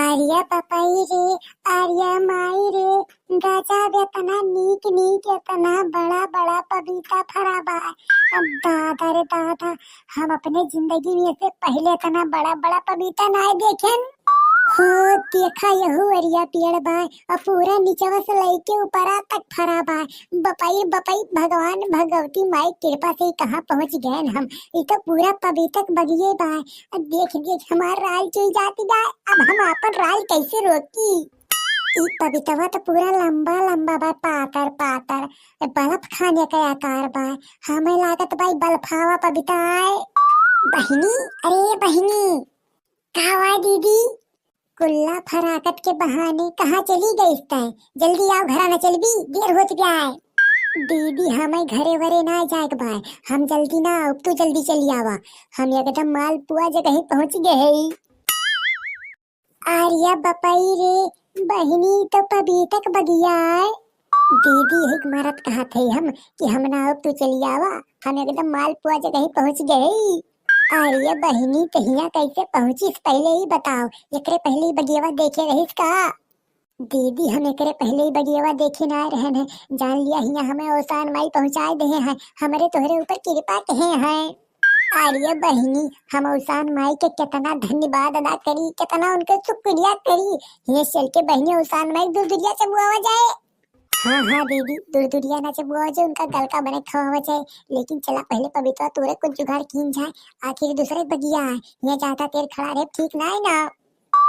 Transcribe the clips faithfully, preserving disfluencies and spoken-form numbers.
अरे पपई रे, अरे माई रे, गजब, एतना नीक नीक, एतना बड़ा बड़ा पपीता फरा बा। अब दादा रे दादा, हम अपने जिंदगी में से पहिले एतना बड़ा बड़ा पपीता नाय देखेन। हो, देखा यहू अरिया पेड़ बा, और पूरा नीचवा से लइके ऊपरा तक फरा बा। बपई बपई, भगवान भगवती माई कृपा से कहाँ पहुँच गएन हम। ई तो पूरा पपीता के बगिये बा। अब देख देख हमार राल चुई जाती बा। अब हम आपन राल कैसे रोकी? ई पपीतवा तो पूरा लंबा लंबा बा, पातर पातर, बल्ब खाने का आकार बा। हमें लागत बा ई बल्फावा पपीता आए। बहिनी, अरे बहिनी। का हुआ दीदी? कुल्ला फराकत के बहाने कहाँ चली गइस तैं? जल्दी आव, घरा न चलबी, देर होत बा। दीदी, हमें घरे वरे ना जाए के बा, हम जल्दी ना आउब, तू जल्दी चली आवा। हम एकदम मालपुआ जगह पहुँच गए हई। अरे बपई रे, बहिनी तो पपीता के बगिया है। दीदी, एक मरत कहत है हम कि हम ना आउब, तू चली आवा, हम एकदम मालपुआ जगह पहुँच गए हई। अरे बहिनी, तहिया कैसे पहुँचिस, पहिले ही बताओ, एकरे पहिले ही बगियवा देखे रहिस का? दीदी, हम एकरे पहिले ही बगियवा देखे ना रहन है, जान लिया हिया हमें औसान माई पहुँचाए देहे हैं, हमरे तोहरे ऊपर कृपा कहे हैं। अरे बहिनी, हम औसान माई के कितना धन्यवाद अदा करी, कितना उनके शुक्रिया करी। हिया चल के बहिनी औसान माई दुरदुरिया चबुआवा जाए। हाँ हाँ दीदी, दुरदुरिया ना चबुआवा जाए, उनका गलका बने खवावा जाए, लेकिन चला पहिले पपीतवा तूरे कुछ जुगाड़ कीन जाए, आखिर दूसरे बगिया है, हिया ज्यादा देर खड़ा रहे ठीक ना है ना।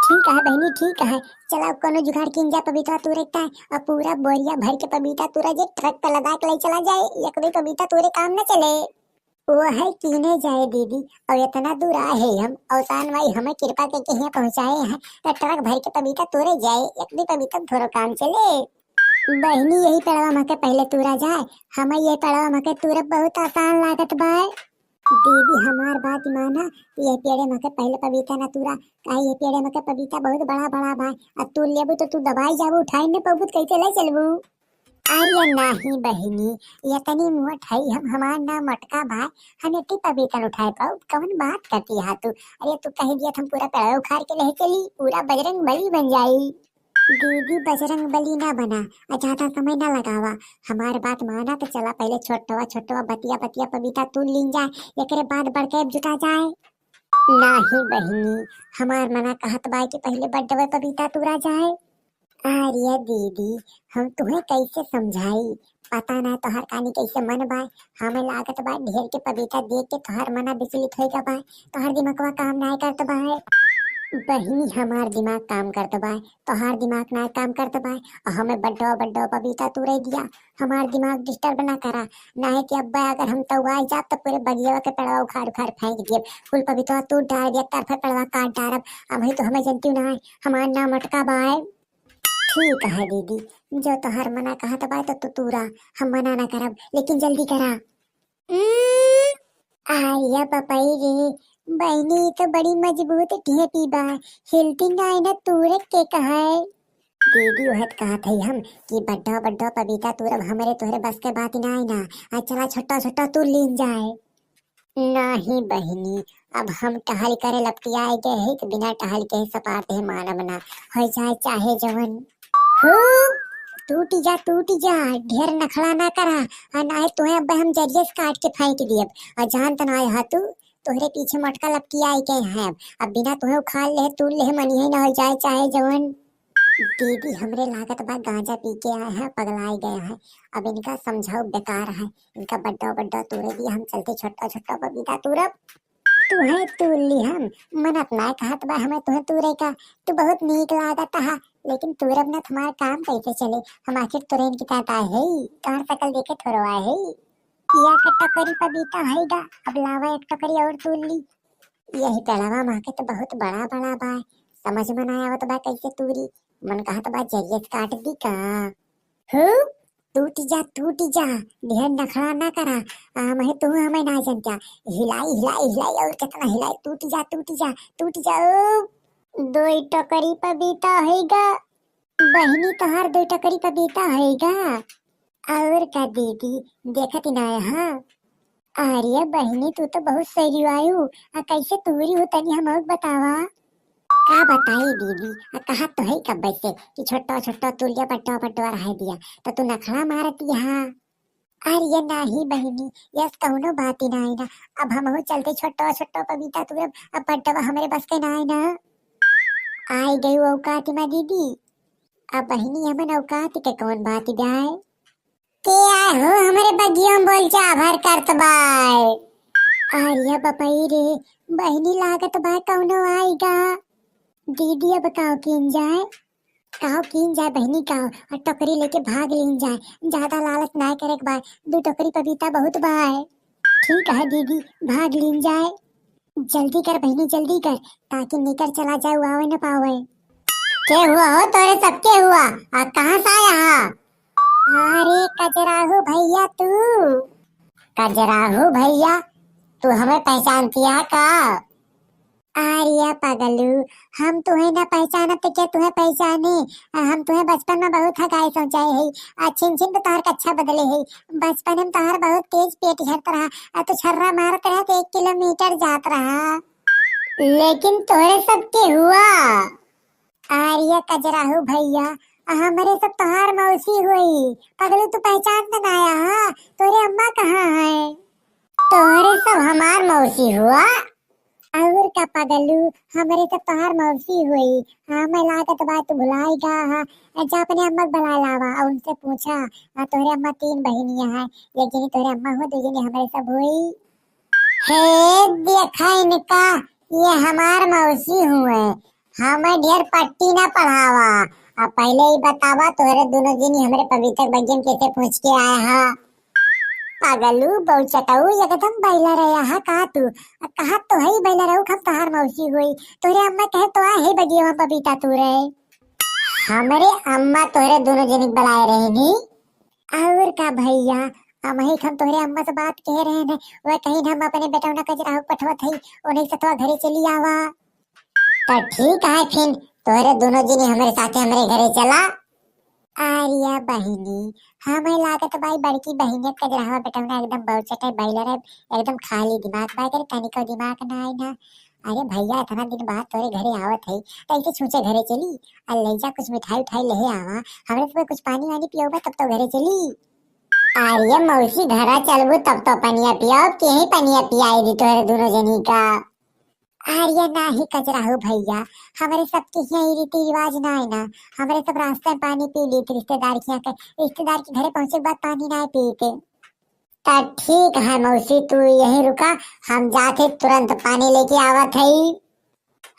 ठीक है बहिनी, ठीक है, चला कोनो जुगाड़ कीन जा पपीतवा तूरे का, और पूरा बोरिया भर के पपीता तूरा जे ट्रक पे लदा के ले चला जाए, एक भी पपीता तूरे काम न चले। वो है कीने जाए दीदी, और इतना दूर आए हैं हम, औसान माई हमें कृपा करके यहाँ पहुँचाए हैं, तो ट्रक भर के पपीता तूरे जाए, एक भी पपीता थोड़ो काम चले। बहिनी, यही पेड़वा मके पहिले तूरा जाए, हमें ये पेड़वा मके तूरब बहुत आसान लागत बा। दीदी, हमार बात माना, ये पेड़े मके पहिले पपीता ना तूरा, काहे ये पेड़े मके पपीता बहुत बड़ा बड़ा बा, आ तू लेबू तो तू दबाई जाबू, उठाई न पबू, कैसे ले चलबू? अरे नाही बहिनी, ये तनी मोट है, हम, हमार ना मोटका बा, हम एती पपीता न उठाए पाऊ, कौन बात करती है तू? अरे तू कह दिया हम पूरा पेड़वा उखाड़ के ले चली, पूरा बजरंग बली बन जाई। दीदी, बजरंग बली ना बना, आ ज्यादा समय ना लगावा, हमार बात माना तो चला पहिले छोटवा छोटवा बतिया बतिया पपीता तूर लीन जाए, एकरे बाद बड़के जुटा जाए। नाही बहिनी, हमार मना कहत बा कि पहिले बड्डवे पपीता तूरा जाए। अरे दीदी, हम तुहे कैसे समझाई, पता ना तोहार कानी कैसे मन बा, हमें लागत बा ढेर के पपीता देख के तोहार मना विचलित होई गा बा, तोहार दिमागवा काम नाय करत बा है। बहिनी, हमार दिमाग काम करत बा, तोहार दिमाग नाय काम करत बा, और हमें बड्डो बड्डो पपीता तूरे दिया, हमार दिमाग डिस्टर्ब ना करा, नाहे कि अब्बा अगर हम तौआई जाब तो पूरे बगिया के पेड़वा उखाड़ उखाड़ फेंक दियब, कुल पपीतवा तूर डार दिया, तरफे पेड़वा काट डारब, अब ही तो हमें जनती ना है, हमार नाम अटका बा है। ठीक है दीदी, जो तोहार मना कहत बा तो तू तूरा, हम मना ना करब, लेकिन जल्दी करा। उम्म, आर्या पपई रे, बहिनी तो बड़ी मजबूत ढेपी बा, हिलती ना है ना तूरे के कहे। दीदी, उहे त कहत हई हम कि बड्डा बड्डा पपीता तूरब हमरे तोहरे बस के बात ना है ना, आ चला छोटा छोटा तूर लीन जाए। नाही बहिनी, अब हम टहल करे लपटियाए गए है, तो बिना टहल के सपाट है मानब ना, हो जाए चाहे जवन। हो, टूट जा, टूट जा, ढेर नखड़ा ना करा, और ना है तुहे अब हम जरिए से काट के फेंक दियब, और जानत ना है तू, तोहरे पीछे मोटका लपटियाए गए हैं, अब बिना तुहे उखाड़ ले, तूर ले, मनी है ना, हो जाए चाहे जवन। दीदी, हमरे लागत बा गांजा पी के आए हैं, पगलाए गए हैं, अब इनका समझाओ बेकार है, इनका बड्डा बड्डा तूरे दिया, हम चलते छोटा छोटा पपीता तूरब। तुहे तूर ली हम, मनत ना कहत बा हमें तुहे तूरे का, तू बहुत नीक लागत हा, लेकिन तूरब न तुम्हार काम कैसे चले, हम आखिर तुरे इनकी कहता है, तोहर शकल देखे थोड़ो आए है। या के टोकरी पपीता है गा, अब लावा एक टोकरी और तूर ली। यही पेड़वा माँ के तो बहुत बड़ा बड़ा बा, समझ में ना आवत बा कैसे तूरी, मन कहत बा जरिए से काट दी का। हो, टूट जा, टूट जा, ढेर नखड़ा ना करा, आ, महे तू हमें ना जनता, हिलाई, हिलाई, हिलाई, और कितना हिलाई, टूट जा, टूट जा, टूट जा, ओ। दो टोकरी पपीता है गा, बहिनी तोहार दो टोकरी पपीता है गा, और का दीदी, देखत ही ना है, हाँ। अरे बहिनी, तू तो बहुत सही आयु, आ कैसे तूरी हो तनी हम और बतावा। का बताई दीदी, आ कहा तो है कब से कि छोटो छोटो तुलिया बड्डो बड्डो रह दिया, तो तू नखड़ा मारती हा। अरे नाही बहिनी, यस कौनो बात ही नाही ना। अब हमहू चलते छोटो छोटो पपीता तुरब, अब बड्डवा हमरे बस के नाही ना। आई गई औकात में दीदी। अब बहिनी हमन औकात के कौन बात जाए? के आए हो हमरे बगिया में बोल चाभर करत बाय? अरे बपई रे, बहिनी लागत बा कौनो आएगा। दीदी अब काव कीन जाए? काव कीन जाए बहिनी काव, और टोकरी लेके भाग लीन जाए। ज्यादा लालच ना करे के बा, दू टोकरी पपीता बहुत बा। ठीक है दीदी, भाग लीन जाए। जल्दी कर बहिनी, जल्दी कर, ताकि निकर चला जाए, उ आवे न पावे। के हुआ हो तोरे सबके हुआ, आ कहाँ से आया हा? अरे कजराहू भैया तू। कजराहू भैया, तू हमें पहचानती है का? अरे पगलू, हम तुहे ना पहचानत तो क्या तुहे पहचाने? हम तुहे बचपन में बहुत हगाई सोचाए है, आ छिन छिन तो तोहर कच्छा बदले है। बचपन में तोहर बहुत तेज पेट झरत रहा, आ तू छर्रा मारत रहा तो एक किलोमीटर जात रहा। लेकिन तोहरे सबके हुआ। अरे कजराहू भैया, हमरे सब तोहार मौसी होई। पगलू तू पहचान तो ना आया हा? तोरे अम्मा कहाँ है? तोहरे सब हमार मौसी हुआ। और का पगलू, हमरे सब तोहार मौसी होई। हाँ, मैं लागत बा तू भुलाई गा हा। जा अपने अम्मा के बुला लावा और उनसे पूछा। हाँ, तोहरे अम्मा तीन बहिनिया है, एक जनी तोहरे अम्मा हो, दो जनी हमरे सब होई। हे देखा इनका, ये हमार मौसी हुए। हमें ढेर पट्टी ना पढ़ावा। अब पहले ही बतावा, तोहरे दोनों जनी हमरे पपीता के बगिया में कैसे पहुँच के आए हा? पगलू, बौचटऊ, एकदम बैला रहे हा का तू? आ कहा तो है बैला रहू, हम तोहार मौसी होई। तोहरे अम्मा कहे तो आ है बगिया में पपीता तू रहे। हमरे अम्मा तोहरे दोनों जनी के बुलाए रहनी। और का भैया, हम ही हम तोहरे अम्मा से बात कह रहे हैं, वह कहीं हम अपने बेटौना कजराहू पठवत है, उन्हीं से तो घरे चली आवा। तो ठीक है फिर, तोहरे दोनों जनी हमरे साथे हमरे घरे चला। अरे बहिनी, हमें लागत बाई बड़की बहिनी कजराहू बेटौना एकदम बौचट है, बैलर है, एकदम खाली दिमाग बा, करे तनिको दिमाग ना आई ना। अरे भैया, इतना दिन बाद तोरे घरे आवत है, तो ऐसे छूछे घरे चली, और ले जा कुछ मिठाई उठाई ले आवा, हमरे सब कुछ पानी वानी पियोबा तब तो घरे चली। अरे मौसी, घरा चलबू तब तो पनिया पियाब, के ही पनिया पियाई दी तोहरे दोनों जनी का। अरे नाही कजराहू भैया, हमरे सबके यहाँ ई रीति रिवाज ना है ना, हमरे सब रास्ते में पानी पी ली थी रिश्तेदार के यहाँ के, रिश्तेदार के घरे पहुँचे के बाद पानी ना पीते। त ठीक है मौसी, तू यहीं रुका, हम जाके तुरंत पानी लेके आवत हई।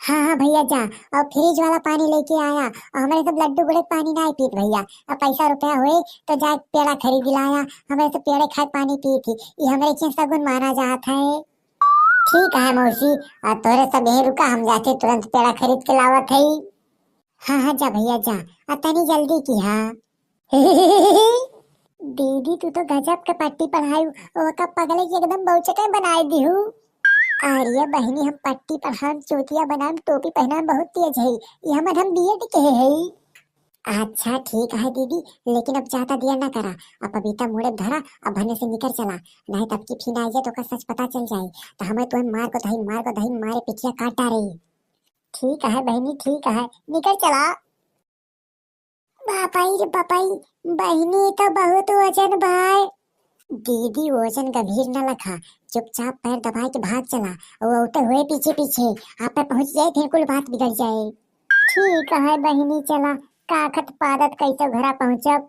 हाँ, हाँ भैया जा, और फ्रिज वाला पानी लेके आया, और हमरे सब लड्डू गुड़े के पानी ना पीत भैया, अब पैसा रुपया होए तो जाए पेड़ा खरीद लाया, हमरे सब पेड़े खाए के पानी पीत ही, ये हमरे के सगुन माना जात है। ठीक है मौसी, आ तोरे सब यहीं रुका, हम जाके तुरंत पेड़ा खरीद के लावत हई। हाँ, हाँ जा भैया जा, आ तनी जल्दी किहा। दीदी, तू तो गजब के पट्टी पढ़ाई, ओका पगले के एकदम बौचटे बनाए दिहू। अरे बहिनी, हम पट्टी पढ़ान, चूतिया बनान, टोपी पहनान बहुत तेज है, ये हमन हम बीएड के है। अच्छा ठीक है दीदी, लेकिन अब ज्यादा दिया ना करा, अब पपीता मुड़े धरा, अब भने से निकर चला, नहीं तब की फिन आई जाए तो ओकर सच पता चल जाए, तो हमें तुम्हें मार को दही, मार को दही, मारे पिठिया काट डारे। ठीक है बहिनी, ठीक है, निकर चला। बापाई रे बापाई, बहिनी तो बहुत वजन बाय। दीदी वजन गंभीर न लखा, चुपचाप पैर दबाए के भाग चला, वो औते हुए पीछे पीछे, आप पे पहुंच जाए फिर कुल बात बिगड़ जाए। ठीक है बहिनी, चला, काखत पादत कैसे घरा पहुंचब।